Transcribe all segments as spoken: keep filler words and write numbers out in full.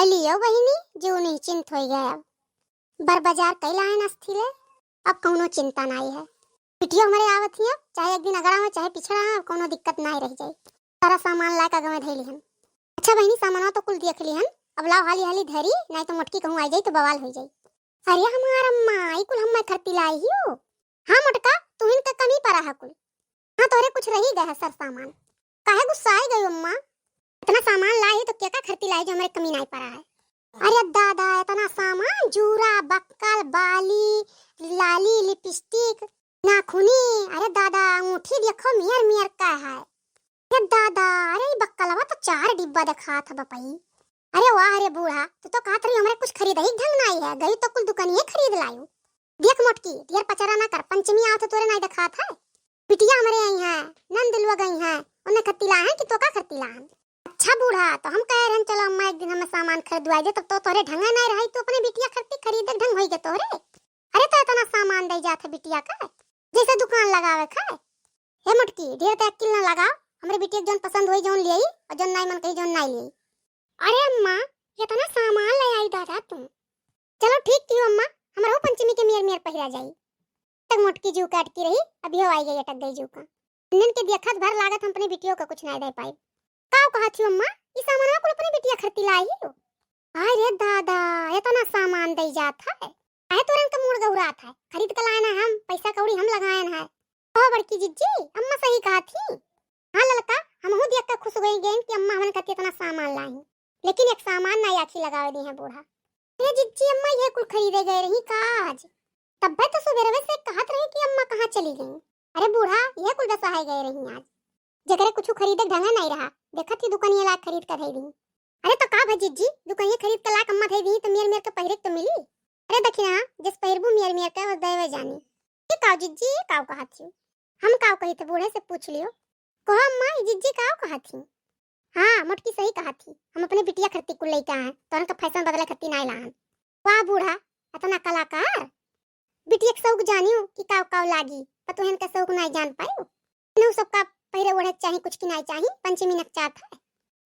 लियो बहिनी, जीव निश्चिंत होइ गए। अब बर बाजार कइ लाइन अस्थि ले, अब कउनो चिंता नाई है। बिटियो हमरे आवत ही, अब चाहे एक दिन अगड़ा हो, चाहे पिछड़ा हो, अब कउनो दिक्कत नाई रह जाई। सारा सामान लाइके गवे धइ लिहन। अच्छा बहिनी, सामानवा तो कुल देख लिहन, अब लाओ हाली हाली धरी, नाई तो मोटकी कहूँ आ जाई तो बवाल होइ जाई। अरे हमार अम्मा, ई कुल हम्मे खरती लाई हियो? हाँ मोटका, तुहिन के कमी परा है कुल। हाँ, तोहरे कुछ रही गए है सर सामान। काहे गुस्साए गयो अम्मा? इतना सामान लाई तो केका खरती लाई जो हमरे कमी नाई परा है? अरे दादा, इतना सामान, जूरा, बक्कल, बाली, लाली, लिपस्टिक, नाखूनी, अरे दादा, अंगूठी देखो, मियर मियर का है। अरे दादा, अरे ई बक्कलवा तो चार डिब्बा देखात है बपई। अरे वाह रे बूढ़ा, तू तो कहत रही हमरे कुछ खरीदही के ढंग नाई है, गई तो कुल दुकानिये खरीद लायू। देख मोटकी, ढेर पचरा ना कर, पंचमी आवत है तोरे नाई देखात है। बिटिया हमरे आई है, नंद लोग आई है, उन्हें खरती लाहन कि तोका खरती लाहन? अच्छा बूढ़ा, तो हम कहे रहन चलो अम्मा एक दिन हमें सामान खरीदवाई दे, तब तो तोरे ढंगे नाई रही, तू अपने बिटिया खरती खरीदे के ढंग होई गे तोरे। अरे तो इतना सामान दे जात है बिटिया का, जैसे दुकान लगावे का है। हे मोटकी, ढेर तो अक्किल ना लगाओ, हमरे बिटिया के जौन पसंद होई जौन ले आई और जौन नाई मन कही जौन नाई ले आई। अरे अम्मा, इतना सामान ले आई दादा तू। चलो ठीक कियो अम्मा, हमरहू पंचमी के मेर मेर पहिरा जाई। तक मोटकी जीव के अटकी रही, अभियो आई गई अटक गई जीव का। इन्हन के देखत भर लागत हम अपने बिटियो का कुछ नाई दे पाई। काव कहत हियो अम्मा, ई सामानवा कुल अपने बिटिया खरती लाई हियो? हाय रे दादा, इतना सामान दे जात है, काहे तोरन के मूड़ गहुरात है? खरीद के लायन है हम, पैसा कौड़ी हम लगायन है। ओ बड़की जिज्जी, अम्मा सही कहत ही। हाँ ललका, हमहू देख के खुश होइ गइन कि अम्मा हमन खातिर इतना सामान लाई। लेकिन एक सामान नाई आँखी लगावे दी है बूढ़ा। अरे जिज्जी, अम्मा ये कुल खरीदे गए रही का आज? तब्बे तो सुबेरवे से कहत रही कि अम्मा कहाँ चली गई। अरे बूढ़ा, ये कुल बेसहाय गए रही आज। जेकरे कुछ खरीदे के ढंगे नाई रहा, देखत ही दुकानिया ला खरीद के धई दी। अरे तो का भा जिज्जी, दुकानिया खरीद के ला के अम्मा धई दी तो मेर मेर के पहिरे के तो मिली। अरे दखिना, जिस पहिरबू मेर मेर के वो देवे जानी। ये काव जिज्जी, ये काव कहत हियो? हम काव कही थे, बूढ़े से पूछ लियो। कहो अम्मा, ई जिज्जी काव कहत ही? हाँ, मोटकी सही कहत ही। हम अपने बिटिया खरती कुल लइके आए, तोरन का फैशन बदले खरती नाई लाहन। वाह बूढ़ा, इतना कलाकार। बिटिया के शौक जानियो कि काव काव लागी, पतोहन का शौक नाई जान पायो। इन्हू सबका पहिरे ओढ़े के चाही, कुछ की नाई चाही, पंचमी नकचात है।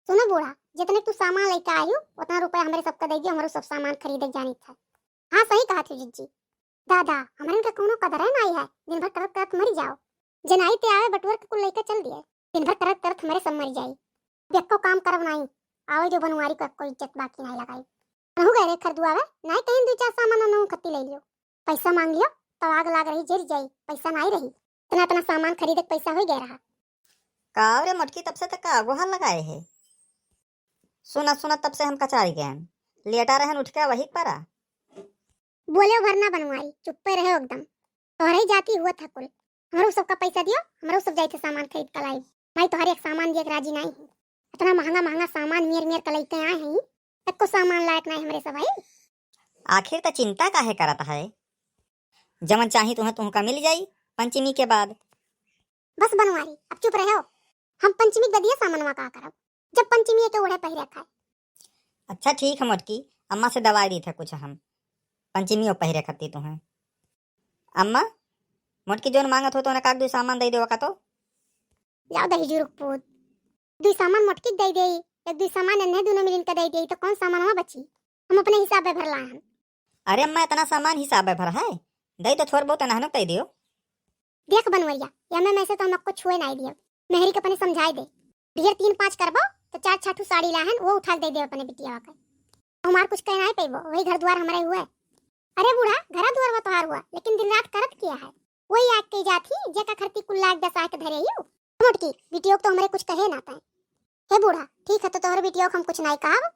सुनो बूढ़ा, जितने तू सामान लइके आयु, उतना रुपया हमरे सबका दे दियो, हमरो सब सामान खरीदे के जानित है। हाँ, सही कहत ही जिज्जी। दादा, हमरन का कौनो कदरे नाई है, दिन भर करत करत मरी जाओ। जनाई ते आवे बटुअर के कुल लइके चल दिए। दिन भर करत करत हमरे सब मरी जाई। अब एक्को काम करब नाई, आवे जो बनवारी को एक्को इज्जत बाकी नाई लगाई। कहूँ गए रे खरीदुआवे, नाई कहीं दुई चार सामान अनहु खत्ती ले लियो। पैसा मांग लियो, तब आग लाग रही, जर जाई, पैसा नाई रही। इतना इतना सामान खरीदे के पैसा होइ गए रहा। का रे मोटकी, तब से तक का गोहार लगाए है? सुना सुना तब से हम कचारी गए हैं। लेटा रहन उठ के वही परा। बोले भरना बनवारी, चुप्पे रहे एकदम। तोहरे ही जाती हुआ था कुल। हमरो सबका पैसा दियो, हमरो सब जाई थे सामान खरीद के लाई। भाई तोहरे एक सामान दिए के राजी नाई है। इतना महंगा महंगा सामान मेर मेर के लइके आए हैं, एको सामान लायक नाई हमरे सब भाई। आखिर त चिंता काहे करत है? जवन चाही तुहें तुहका मिल जाई पंचमी के बाद। बस बनवारी, अब चुप रहो। हम पंचमी के बदिया सामनवा का करब, जब पंचमी के ओढ़े पहिरे खाए। अच्छा ठीक है मोटकी, अम्मा से दवाई दी थे कुछ हम पंचमी और पहिरे खत्ती तुहें। अम्मा, मोटकी जोन मांगत हो तो उन्हें काक दू सामान दे दो का तो। जाओ दही जुरुक पूत, दुई सामान मोटकी के दे देई, एक दुई सामान एन्हे दुनो मिलिन के दे देई, तो कौन सामान वहाँ बची? हम अपने हिसाबे भर लाए हन। अरे अम्मा, इतना सामान हिसाबे भर है, दे तो थोड़ बहुत एन्हनो के दे दियो। देख बनवरिया, ये मैं, मैं से तो हम आपको छुए नहीं दियो, मेहरी के अपने समझाए दे। ढेर तीन पाँच करबो तो चार छाठू साड़ी लाहन, वो उठा के दे दे अपने बिटिया के। हमार कुछ कहना ही पैबो, वही घर द्वार हमारे हुए। अरे बूढ़ा, घरा दुआर तोहार हुआ, लेकिन दिन रात करत किया है? वही आग के जात ही, जेका खरती कुल्ला आग दसा के धरे यू। मोटकी, बिटियो के तो हमरे कुछ कहे ना तय। हे बूढ़ा, ठीक है, तो तोहरे बिटियो के हम कुछ नहीं कहब।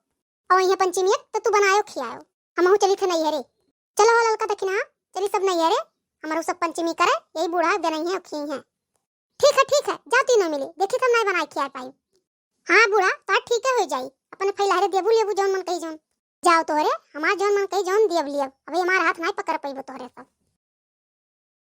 और यहाँ पंचमी एक तो तू बनायो खियायो, हमहू चली थे नैहरे। चलो हो ललका दखिना, चली सब नैहरे, हमारो सब पंचमी करे, यही बूढ़ा गनई है, खी है। ठीक है, ठीक है, जाओ तीनों मिले, देखी तो हम नहीं बनाए खिया पाई। हाँ बूढ़ा, तो ठीक है हो जाई, अपने फैलहरे देबू लेबू जौन मन कही जौन। जाओ तोहरे, हमार जौन मन कही जौन दियब लियब, अबे हमार हाथ नाई पकड़ पइबो तोहरे सब।